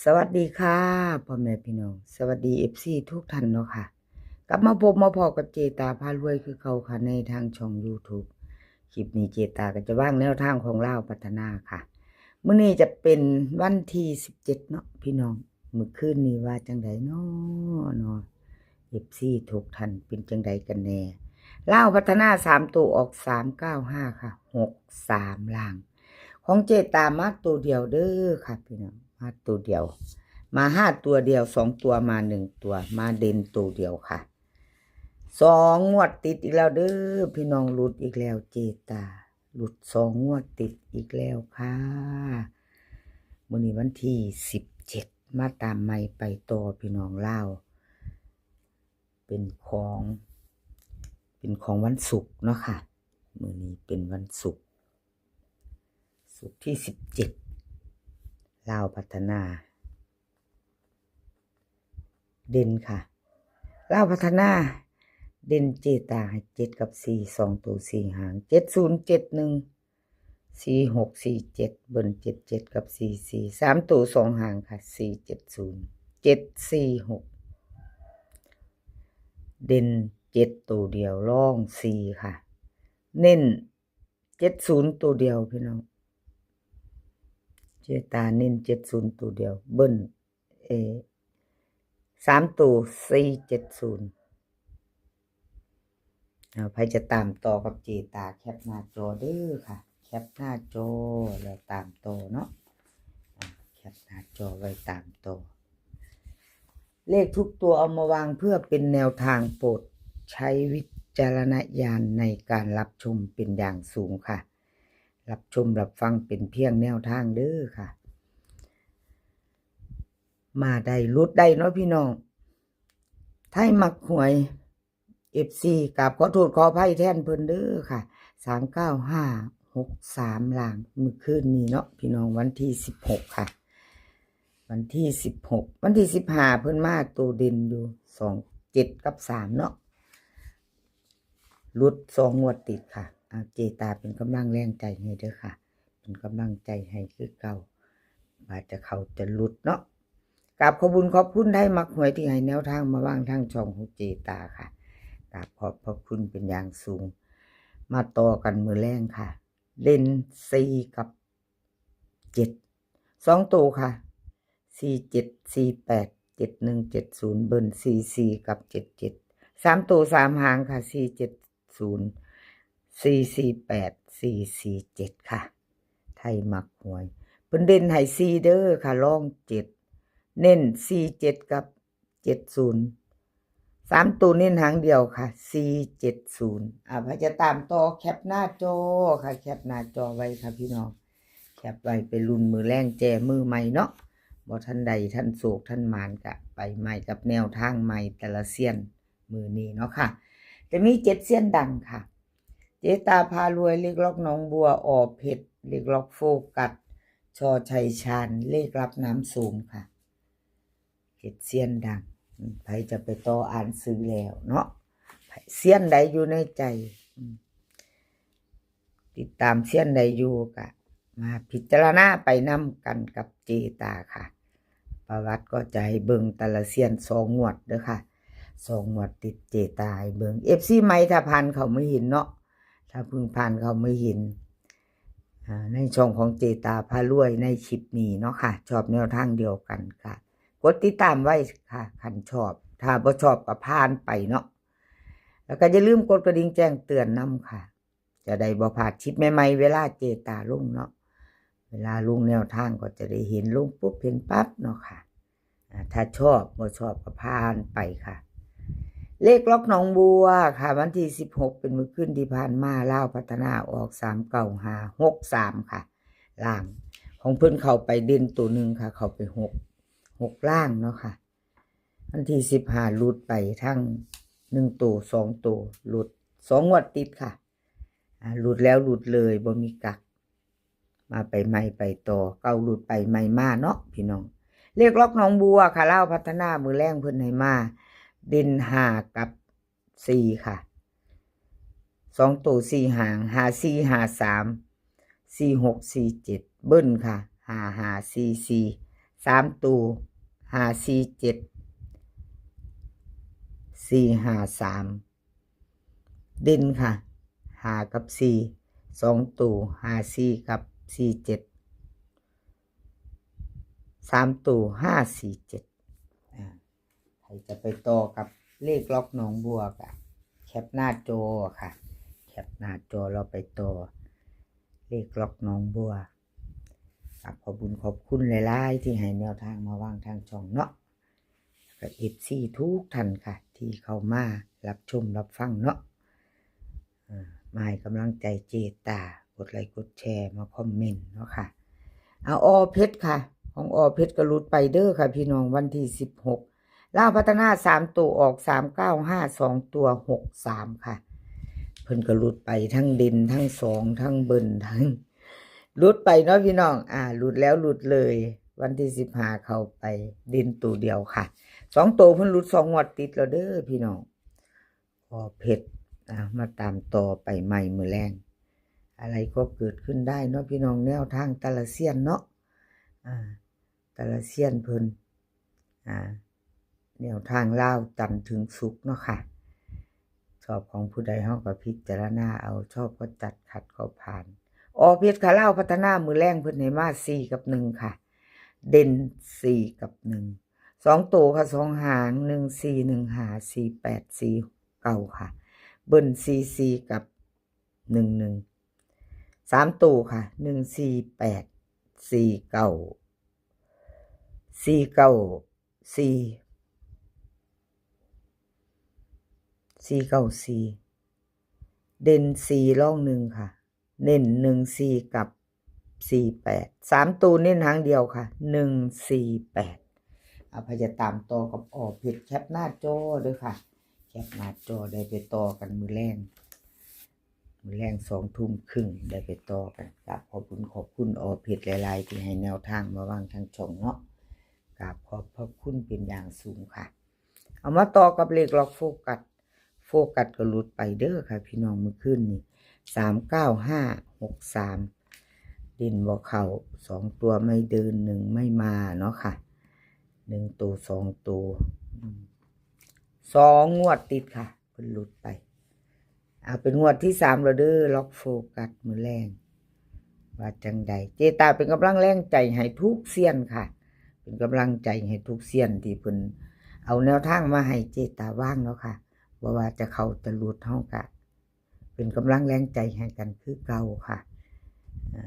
ສະຫວັດດີຄ່ະ ພໍ່ແມ່ພີ່ນ້ອງ ສະຫວັດດີ ເອັຟຊີ ທຸກທ່ານເນາະຄ່ະ. ກັບມາພົບມາພໍ້ກັບເຈຕາພາລວຍຄືເກົ່າຄ່ະ ໃນທາງຊ່ອງ YouTube. ຄລິບນີ້ເຈຕາກໍຈະວາງແນວທາງຂອງລາວພັດທະນາຄ່ະ. ມື້ນີ້ຈະເປັນວັນທີສິບເຈັດເນາະພີ່ນ້ອງ. ມື້ຄືນນີ້ວ່າຈັ່ງໃດເນາະ ເນາະ ເອັຟຊີ ທຸກທ່ານ ເປັນຈັ່ງໃດກັນແດ່? ລາວພັດທະນາສາມໂຕອອກສາມເກົ້າຫ້າຄ່ະ ຫົກສາມ ລ່າງ. ຂອງເຈຕາມາໂຕດຽວເດີຄ່ະພີ່ນ້ອງ ມາໂຕດຽວ ມາຫ້າຕົວດຽວ ສອງຕົວມາໜຶ່ງຕົວ ມາເດັ່ນໂຕດຽວຄ່ະ. ສອງງວດຕິດອີກແລ້ວເດີພີ່ນ້ອງ ຫຼຸດອີກແລ້ວ ເຈຕາຫຼຸດສອງງວດຕິດອີກແລ້ວຄ່ະ. ມື້ນີ້ວັນທີສິບເຈັດ ມາຕາມໃໝ່ໄປຕໍ່ພີ່ນ້ອງລາວ ເປັນຂອງ ເປັນຂອງວັນສຸກເນາະຄ່ະ. ມື້ນີ້ເປັນວັນສຸກ ສຸກທີສິບເຈັດ ລາວພັດທະນາ ເດັ່ນຄ່ະ ລາວພັດທະນາ ເດັ່ນເຈຕາໃຫ້ເຈັດກັບສີ່ ສອງໂຕສີ່ຫາງ ເຈັດສູນ ເຈັດໜຶ່ງ ສີ່ຫົກ ສີ່ເຈັດ ເບິ່ນເຈັດເຈັດກັບສີ່ສີ່ ສາມໂຕສອງຫາງຄ່ະ ສີ່ເຈັດສູນ ເຈັດສີ່ຫົກ. ເດັ່ນເຈັດໂຕດຽວ ລອງສີ່ຄ່ະ ເນັ້ນເຈັດສູນໂຕດຽວພີ່ນ້ອງ ເຈຕາເນັ້ນເຈັດສູນໂຕດຽວ ເບິ່ນ ເອີ ສາມໂຕ ສີ່ເຈັດສູນ. ເອົາ ໃຜຈະຕາມຕໍ່ກັບເຈຕາ ແຄປໜ້າຈໍເດີຄ່ະ ແຄປໜ້າຈໍແລ້ວຕາມຕໍ່ເນາະ ອາ ແຄປໜ້າຈໍໄວ້ຕາມຕໍ່. ເລກທຸກຕົວເອົາມາວາງເພື່ອເປັນແນວທາງ ໂປດໃຊ້ວິຈາລະນະຍານໃນການຮັບຊົມເປັນຢ່າງສູງຄ່ະ. ຮັບຊົມຮັບຟັງເປັນພຽງແນວທາງເດີຄ່ະ. ມາໄດ້ ຫຼຸດໄດ້ເນາະພີ່ນ້ອງ ໄທມັກຫວຍ ເອັຟຊີ ກາບຂໍໂທດຂໍອະໄພແທນເພິ່ນເດີຄ່ະ ສາມເກົ້າຫ້າ ຫົກສາມ ລ່າງ ມື້ຄືນນີ້ເນາະພີ່ນ້ອງ ວັນທີສິບຫົກຄ່ະ ວັນທີສິບຫົກ ວັນທີສິບຫ້າ ເພິ່ນມາໂຕເດັ່ນຢູ່ ສອງເຈັດກັບສາມເນາະ ຫຼຸດສອງງວດຕິດຄ່ະ. ອາ ເຈຕາເປັນກຳລັງແຮງໃຈໃຫ້ເດີຄ່ະ ເປັນກຳລັງໃຈໃຫ້ຄືເກົ່າ ວ່າຈະເຂົ້າຈະຫຼຸດເນາະ. ກາບຂອບບຸນຂອບຄຸນໄທມັກຫວຍທີ່ໃຫ້ແນວທາງມາວາງທາງຊ່ອງຂອງເຈຕາຄ່ະ ກາບຂອບພະຄຸນເປັນຢ່າງສູງ. ມາຕໍ່ກັນມື້ແລງຄ່ະ ເດັ່ນສີ່ກັບເຈັດ ສອງໂຕຄ່ະ ສີ່ເຈັດ ສີ່ແປດ ເຈັດໜຶ່ງ ເຈັດສູນ ເບິ່ນສີ່ສີ່ກັບເຈັດເຈັດ ສາມໂຕສາມຫາງຄ່ະ ສີ່ເຈັດສູນ ສີ່ສີ່ແປດ ສີ່ສີ່ເຈັດຄ່ະ. ໄທມັກຫວຍ ເພິ່ນເດັ່ນໃຫ້ສີ່ເດີຄ່ະ ລອງເຈັດ ເນັ້ນສີ່ເຈັດກັບເຈັດສູນ ສາມໂຕເນັ້ນຫາງດຽວຄ່ະ ສີ່ເຈັດສູນ. ອາ ໃຜຈະຕາມຕໍ່ ແຄປໜ້າຈໍຄ່ະ ແຄປໜ້າຈໍໄວ້ຄ່ະພີ່ນ້ອງ ແຄປໄວ້ໄປລຸ້ນມື້ແລງແຈມື້ໃໝ່ເນາະ. ບໍ່ທັນໄດ້ທັນໂຊກທັນໝານກະໄປໃໝ່ກັບແນວທາງໃໝ່ແຕ່ລະຊຽນມື້ນີ້ເນາະຄ່ະ. ຈະມີເຈັດຊຽນດັງຄ່ະ ເຈຕາພາລວຍ ເລກລັອກໜອງບົວ ອ ເພັດ ເລກລັອກໂຟກັສ ຊ ໄຊຊານ ເລກລັບນ້ຳໂສມຄ່ະ. ເຈັດຊຽນດັງ ໃຜຈະໄປຕໍ່ອ່ານຊື່ແລ້ວເນາະ ຊຽນໃດຢູ່ໃນໃຈ ຕິດຕາມຊຽນໃດຢູ່ກະມາພິຈາລະນາໄປນຳກັນກັບເຈຕາຄ່ະ. ປະຫວັດກໍຈະໃຫ້ເບິ່ງແຕ່ລະຊຽນສອງງວດເດີຄ່ະ ສອງງວດຕິດເຈຕາໃຫ້ເບິ່ງ. ເອັຟຊີໃໝ່ຖ້າຜ່ານເຂົ້າມາເຫັນເນາະ ຖ້າເພິ່ງຜ່ານເຂົ້າມາເຫັນ ອາ ໃນຊ່ອງຂອງເຈຕາພາລວຍໃນຄລິບນີ້ເນາະຄ່ະ ຊອບແນວທາງດຽວກັນກະກົດຕິດຕາມໄວ້ຄ່ະ ຄັນຊອບ ຖ້າບໍ່ຊອບກໍຜ່ານໄປເນາະ. ແລ້ວກໍຢ່າລືມກົດກະດິ່ງແຈ້ງເຕືອນນຳຄ່ະ ຈະໄດ້ບໍ່ພາດຄລິບໃໝ່ໆ ເວລາເຈຕາລົງເນາະ ເວລາລົງແນວທາງກໍຈະໄດ້ເຫັນ ລົງປຸບເຫັນປັບເນາະຄ່ະ. ອາ ຖ້າຊອບ ບໍ່ຊອບກໍຜ່ານໄປຄ່ະ. ເລກລັອກໜອງບົວຄ່ະ ວັນທີສິບຫົກ ເປັນມື້ຄືນທີ່ຜ່ານມາ ລາວພັດທະນາອອກສາມເກົ້າຫ້າ ຫົກສາມຄ່ະ ລ່າງ ຂອງເພິ່ນເຂົ້າໄປເດັ່ນໂຕໜຶ່ງຄ່ະ ເຂົ້າໄປຫົກ ຫົກລ່າງເນາະຄ່ະ. ວັນທີສິບຫ້າ ຫຼຸດໄປທັງໜຶ່ງໂຕ ສອງໂຕ ຫຼຸດສອງງວດຕິດຄ່ະ. ອາ ຫຼຸດແລ້ວຫຼຸດເລີຍ ບໍ່ມີກັກ ມາໄປໃໝ່ໄປຕໍ່ ເກົ່າຫຼຸດໄປໃໝ່ມາເນາະພີ່ນ້ອງ. ເລກລັອກໜອງບົວຄ່ະ ລາວພັດທະນາ ມື້ແລງເພິ່ນໃຫ້ມາເດັ່ນຫ້າກັບສີ່ຄ່ະ ສອງໂຕສີ່ຫາງ ຫ້າສີ່ຫ້າສາມ ສີ່ຫົກສີ່ເຈັດ ເບິ່ນຄ່ະ ຫ້າຫ້າສີ່ສີ່ ສາມໂຕ ຫ້າສີ່ເຈັດ ສີ່ຫ້າສາມ ເດັ່ນຄ່ະ ຫ້າກັບສີ່ ສອງໂຕ ຫ້າສີ່ກັບສີ່ເຈັດ ສາມໂຕ ຫ້າສີ່ເຈັດ ອາ ໃຜຈະໄປຕໍ່ກັບເລກລັອກໜອງບົວກະແຄປໜ້າຈໍຄ່ະ ແຄປໜ້າຈໍລາວໄປຕໍ່ເລກລັອກໜອງບົວ. ກາບຂອບບຸນຂອບຄຸນຫຼາຍໆ ທີ່ໃຫ້ແນວທາງມາວາງທາງຊ່ອງເນາະ ແລະກະເອັຟຊີທຸກທ່ານຄ່ະ ທີ່ເຂົ້າມາຮັບຊົມຮັບຟັງເນາະ ເອີ ມາໃຫ້ກຳລັງໃຈເຈຕາ ກົດໄລກົດແຊ ມາຄອມເມັນເນາະຄ່ະ. ເອົາ ອ.ເພັດຄ່ະ ຂອງ ອ.ເພັດ ກໍຫຼຸດໄປເດີຄ່ະພີ່ນ້ອງ ວັນທີສິບຫົກ ລາວພັດທະນາສາມໂຕອອກ ສາມເກົ້າຫ້າ ສອງຕົວ ຫົກສາມຄ່ະ ເພິ່ນກໍຫຼຸດໄປ ທັງເດັ່ນ ທັງສອງ ທັງເບິ້ນ ທັງ ຫຼຸດໄປເນາະພີ່ນ້ອງ ອາ ຫຼຸດແລ້ວຫຼຸດເລີຍ ວັນທີສິບຫ້າເຂົ້າໄປ ເດັ່ນໂຕດຽວຄ່ະ ສອງໂຕເພິ່ນຫຼຸດສອງງວດຕິດແລ້ວເດີພີ່ນ້ອງ ອ.ເພັດ ອາ ມາຕາມຕໍ່ໄປໃໝ່ມື້ແລງ ອະໄລກໍເກີດຂຶ້ນໄດ້ເນາະພີ່ນ້ອງ ແນວທາງແຕ່ລະຊຽນເນາະ ອາ ແຕ່ລະຊຽນເພິ່ນ ອາ ແນວທາງລາວຈັນເຖິງສຸກເນາະຄ່ະ ຊອບຂອງຜູ້ໃດເຮົາກໍພິຈາລະນາເອົາ ຊອບກໍຈັດ ຂັດກໍຜ່ານ ອ.ເພັດຄ່ະ ລາວພັດທະນາມື້ແລງເພິ່ນໃຫ້ມາສີ່ກັບໜຶ່ງຄ່ະ ເດັ່ນສີ່ກັບໜຶ່ງ ສອງໂຕຄ່ະ ສອງຫາງ ໜຶ່ງສີ່ ໜຶ່ງຫ້າ ສີ່ແປດ ສີ່ເກົ້າຄ່ະ ເບິ້ນສີ່ສີ່ກັບໜຶ່ງໜຶ່ງ ສາມໂຕຄ່ະ ໜຶ່ງສີ່ແປດ ສີ່ເກົ້າ ສີ່ເກົ້າສີ່ ສີ່ເກົ້າສີ່ ເດັ່ນສີ່ ລອງໜຶ່ງຄ່ະ ເນັ້ນໜຶ່ງສີ່ກັບສີ່ແປດ ສາມໂຕເນັ້ນຫາງດຽວຄ່ະ ໜຶ່ງສີ່ແປດ ອາ ໃຜຈະຕາມຕໍ່ກັບ ອ.ເພັດ ແຄປໜ້າຈໍເດີຄ່ະ ແຄປໜ້າຈໍ ໄດ້ໄປຕໍ່ກັນມື້ແລງ ມື້ແລງສອງທຸ່ມຄຶ່ງໄດ້ໄປຕໍ່ກັນ ກາບຂອບຄຸນຂອບຄຸນ ອ.ເພັດ ຫຼາຍໆ ທີ່ໃຫ້ແນວທາງມາວາງທາງຊ່ອງເນາະ ກາບຂອບພະຄຸນເປັນຢ່າງສູງຄ່ະ. ເອົາມາຕໍ່ກັບເລກລັອກໂຟກັສ ໂຟກັສກໍຫຼຸດໄປເດີຄ່ະພີ່ນ້ອງ ມື້ຄືນນີ້ ສາມເກົ້າຫ້າ ຫົກສາມ ເດັ່ນບໍ່ເຂົ້າ ສອງຕົວໄມ່ເດີນ ໜຶ່ງໄມ່ມາເນາະຄ່ະ ໜຶ່ງໂຕ ສອງໂຕ ອືມ ສອງງວດຕິດຄ່ະ ເພິ່ນຫຼຸດໄປ ເອົາ ເປັນງວດທີສາມແລ້ວເດີ ລັອກໂຟກັສມື້ແລງ ວ່າຈັ່ງໃດ ເຈຕາເປັນກຳລັງແຮງໃຈໃຫ້ທຸກຊຽນຄ່ະ ເປັນກຳລັງໃຈໃຫ້ທຸກຊຽນທີ່ເພິ່ນເອົາແນວທາງມາໃຫ້ເຈຕາວາງເນາະຄ່ະ ບໍ່ວ່າຈະເຂົ້າຈະຫຼຸດ ເຮົາກະເປັນກຳລັງແຮງໃຈໃຫ້ກັນຄືເກົ່າຄ່ະ ເອີ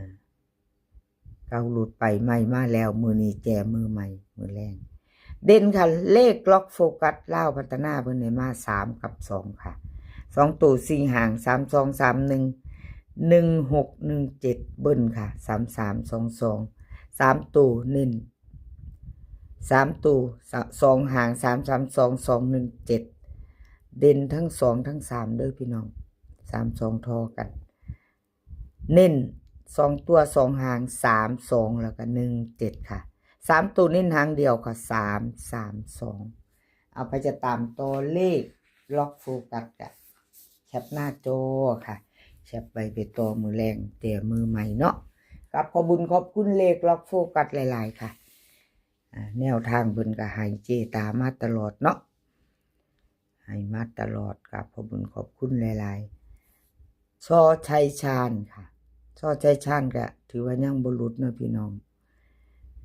ເກົ່າຫຼຸດໄປ ໃໝ່ມາແລ້ວ ມື້ນີ້ແຈມືໃໝ່ ມື້ແລງ ເດັ່ນຄ່ະ ເລກລັອກໂຟກັສ ລາວພັດທະນາ ເພິ່ນໃຫ້ມາສາມກັບສອງຄ່ະ ສອງໂຕສີ່ຫາງ ສາມສອງ ສາມໜຶ່ງ ໜຶ່ງຫົກ ໜຶ່ງເຈັດ ເບິ້ນຄ່ະ ສາມສາມ ສອງສອງ ສາມໂຕເນັ້ນ ສາມໂຕ ສ- ສອງຫາງ ສາມສາມສອງ ສອງໜຶ່ງເຈັດ ເດັ່ນທັງສອງທັງສາມເດີພີ່ນ້ອງ ສາມສອງທໍ່ກັນ ເນັ້ນສອງຕົວສອງຫາງ ສາມສອງ ແລ້ວກະໜຶ່ງເຈັດຄ່ະ ສາມໂຕເນັ້ນຫາງດຽວຄ່ະ ສາມສາມສອງ ເອົາ ໃຜຈະຕາມຕໍ່ເລກລັອກໂຟກັສກະແຄປໜ້າຈໍຄ່ະ ແຄປໄວ້ໄປຕໍ່ມື້ແລງແຕ່ມື້ໃໝ່ເນາະ ກາບຂອບບຸນຂອບຄຸນເລກລັອກໂຟກັສຫຼາຍໆຄ່ະ ອາ ແນວທາງເພິ່ນກະໃຫ້ເຈຕາມາຕະຫຼອດເນາະ ໃຫ້ມາຕະຫຼອດ ກາບຂອບບຸນຂອບຄຸນຫຼາຍໆ ຊໍໄຊຊານຄ່ະ ຊໍໄຊຊານກະຖືວ່າຍັງບໍ່ຫຼຸດເນາະພີ່ນ້ອງ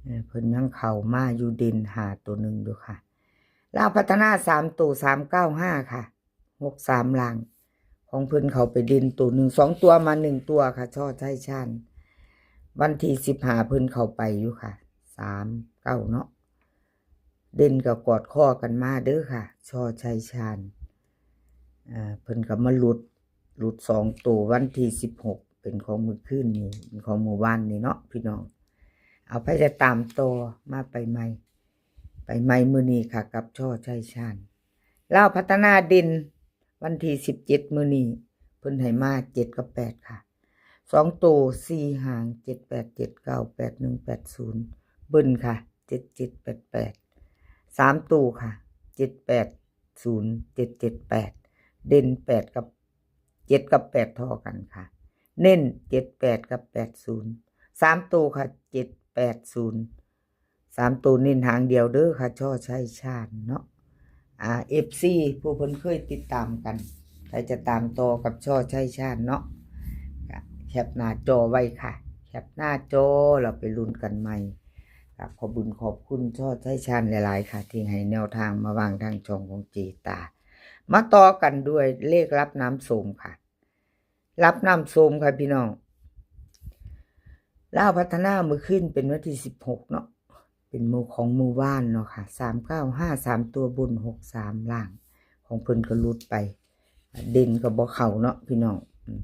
ເອີ ເພິ່ນຍັງເຂົ້າມາຢູ່ເດັ່ນຫ້າໂຕໜຶ່ງຢູ່ຄ່ະ ລາວພັດທະນາສາມໂຕ ສາມເກົ້າຫ້າຄ່ະ ຫົກສາມລ່າງ ຂອງເພິ່ນເຂົ້າໄປເດັ່ນໂຕໜຶ່ງ ສອງຕົວມາໜຶ່ງຕົວຄ່ະ ຊໍໄຊຊານ ວັນທີສິບຫ້າເພິ່ນເຂົ້າໄປຢູ່ຄ່ະ ສາມເກົ້າເນາະ ເດັ່ນກໍກອດຄໍກັນມາເດີຄ່ະ ຊໍໄຊຊານ ເອີ ເພິ່ນກໍມາຫຼຸດ ຫຼຸດສອງໂຕ ວັນທີສິບຫົກ ເປັນຂອງມື້ຄືນນີ້ ເປັນຂອງມື້ວານນີ້ເນາະພີ່ນ້ອງ ເອົາ ໃຜຈະຕາມຕໍ່ ມາໄປໃໝ່ ໄປໃໝ່ມື້ນີ້ຄ່ະ ກັບຊໍໄຊຊານ ລາວພັດທະນາເດັ່ນ ວັນທີສິບເຈັດມື້ນີ້ ເພິ່ນໃຫ້ມາເຈັດກັບແປດຄ່ະ ສອງໂຕສີ່ຫາງ ເຈັດແປດ ເຈັດເກົ້າ ແປດໜຶ່ງ ແປດສູນ ເບິ້ນຄ່ະ ເຈັດເຈັດ ແປດແປດ ສາມໂຕຄ່ະ ເຈັດແປດສູນ ເຈັດເຈັດແປດ ເດັ່ນແປດກັບ ເຈັດກັບແປດທໍ່ກັນຄ່ະ ເນັ້ນເຈັດແປດກັບແປດສູນ ສາມໂຕຄ່ະ ເຈັດແປດສູນ ສາມໂຕເນັ້ນຫາງດຽວເດີຄ່ະ ຊໍໄຊຊານເນາະ. ອ່າ ເອັຟຊີ ຜູ້ເພິ່ນເຄີຍຕິດຕາມກັນ ໃຜຈະຕາມຕໍ່ກັບ ຊໍໄຊຊານເນາະ ກະແຄປໜ້າຈໍໄວ້ຄ່ະ ແຄປໜ້າຈໍແລ້ວໄປລຸ້ນກັນໃໝ່. ກະຂອບບຸນຂອບຄຸນ ຊໍໄຊຊານ ຫຼາຍໆຄ່ະ ທີ່ໃຫ້ແນວທາງມາວາງທາງຊ່ອງຂອງເຈຕາ. ມາຕໍ່ກັນດ້ວຍເລກລັບນ້ຳໂສມຄ່ະ. ລັບນ້ຳໂສມຄ່ະພີ່ນ້ອງ. ລາວພັດທະນາມື້ຄືນເປັນວັນທີສິບຫົກເນາະ ເປັນມື້ຂອງມື້ວານເນາະຄ່ະ ສາມເກົ້າຫ້າ ສາມຕົວບົນ ຫົກສາມລ່າງ ຂອງເພິ່ນກໍຫຼຸດໄປ ເດັ່ນກໍບໍ່ເຂົ້າເນາະພີ່ນ້ອງ. ອືມ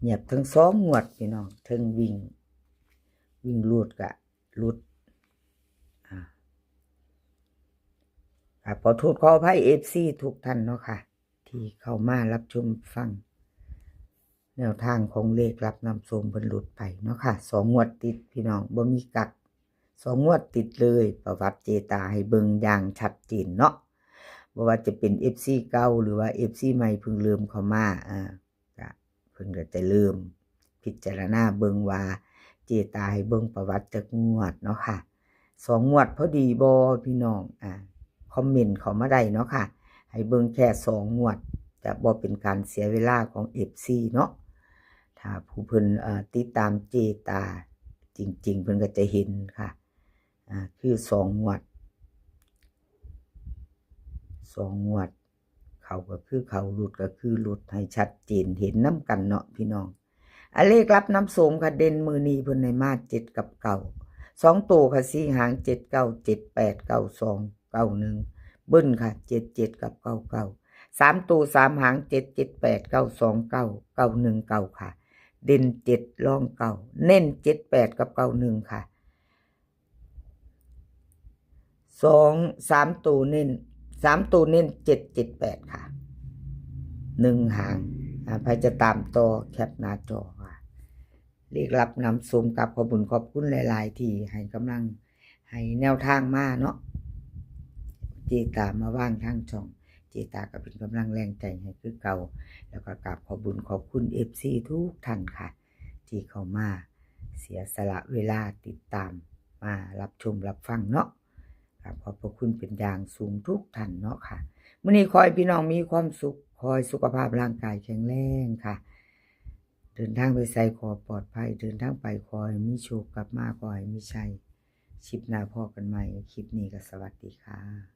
ຫຍັບທັງສອງງວດພີ່ນ້ອງ ເທິງວິ່ງ ວິ່ງຮູດກະຫຼຸດ. ອ່າ ກະຂໍໂທດຂໍອະໄພ ເອັຟຊີ ທຸກທ່ານເນາະຄ່ະ ທີ່ເຂົ້າມາຮັບຊົມຟັງແນວທາງຂອງເລກລັບນ້ຳໂສມເພິ່ນຫຼຸດໄປເນາະຄ່ະ ສອງງວດຕິດພີ່ນ້ອງ ບໍ່ມີກັກ ສອງງວດຕິດເລີຍ. ປະຫວັດເຈຕາໃຫ້ເບິ່ງຢ່າງຊັດເຈນເນາະ ບໍ່ວ່າຈະເປັນ ເອັຟຊີ ເກົ່າ ຫຼືວ່າ ເອັຟຊີ ໃໝ່ເພິ່ງເລີ່ມເຂົ້າມາ ອ່າ ກະເພິ່ນກໍຈະເລີ່ມພິຈາລະນາເບິ່ງວ່າ ເຈຕາໃຫ້ເບິ່ງປະຫວັດຈັກງວດເນາະຄ່ະ ສອງງວດພໍດີບໍ່ພີ່ນ້ອງ? ອ່າ ຄອມເມັນເຂົ້າມາໄດ້ເນາະຄ່ະ ໃຫ້ເບິ່ງແຄ່ສອງງວດ ຈະບໍ່ເປັນການເສຍເວລາຂອງ ເອັຟຊີ ເນາະ. ຖ້າຜູ້ເພິ່ນ ເອີ ຕິດຕາມເຈຕາຈິງໆ ເພິ່ນກໍຈະເຫັນຄ່ະ ອ່າ ຄືສອງງວດ ສອງງວດ ເຂົ້າກໍຄືເຂົ້າ ຫຼຸດກໍຄືຫຼຸດ ໃຫ້ຊັດເຈນເຫັນນຳກັນເນາະພີ່ນ້ອງ. ອາ ເລກລັບນ້ຳໂສມຄ່ະ ເດັ່ນມື້ນີ້ເພິ່ນໃຫ້ມາເຈັດກັບເກົ້າ ສອງໂຕຄ່ະ ສີ່ຫາງ ເຈັດເກົ້າ ເຈັດແປດ ເກົ້າສອງ ເກົ້າໜຶ່ງ ເບິ້ນຄ່ະ ເຈັດເຈັດກັບເກົ້າເກົ້າ ສາມໂຕສາມຫາງ ເຈັດເຈັດແປດ ເກົ້າສອງເກົ້າ ເກົ້າໜຶ່ງເກົ້າຄ່ະ ເດັ່ນເຈັດ ລອງເກົ້າ ເນັ້ນເຈັດແປດກັບເກົ້າໜຶ່ງຄ່ະ. ສອງ ສາມໂຕເນັ້ນ ສາມໂຕເນັ້ນເຈັດເຈັດແປດຄ່ະ ໜຶ່ງຫາງ. ອາ ໃຜຈະຕາມຕໍ່ແຄປໜ້າຈໍຄ່ະ ເລກລັບນ້ຳໂສມ ກາບຂອບບຸນຂອບຄຸນຫຼາຍໆ ທີ່ໃຫ້ກຳລັງ ໃຫ້ແນວທາງມາເນາະ ເຈຕາມາວາງທາງຊ່ອງ ເຈຕາກໍເປັນກຳລັງແຮງໃຈໃຫ້ຄືເກົ່າ ແລ້ວກໍກາບຂອບບຸນຂອບຄຸນ ເອັຟຊີ ທຸກທ່ານຄ່ະ ທີ່ເຂົ້າມາເສຍສະຫຼະເວລາຕິດຕາມ ມາຮັບຊົມຮັບຟັງເນາະ ກາບຂອບພະຄຸນເປັນຢ່າງສູງທຸກທ່ານເນາະຄ່ະ. ມື້ນີ້ຂໍໃຫ້ພີ່ນ້ອງມີຄວາມສຸກ ຂໍໃຫ້ສຸຂະພາບຮ່າງກາຍແຂງແຮງຄ່ະ ເດີນທາງໄປໃສຂໍປອດໄພ ເດີນທາງໄປຂໍໃຫ້ມີໂຊກ ກັບມາຂໍໃຫ້ມີໄຊ. ຄລິບໜ້າພໍ້ກັນໃໝ່ ຄລິບນີ້ກໍສະຫວັດດີຄ່ະ.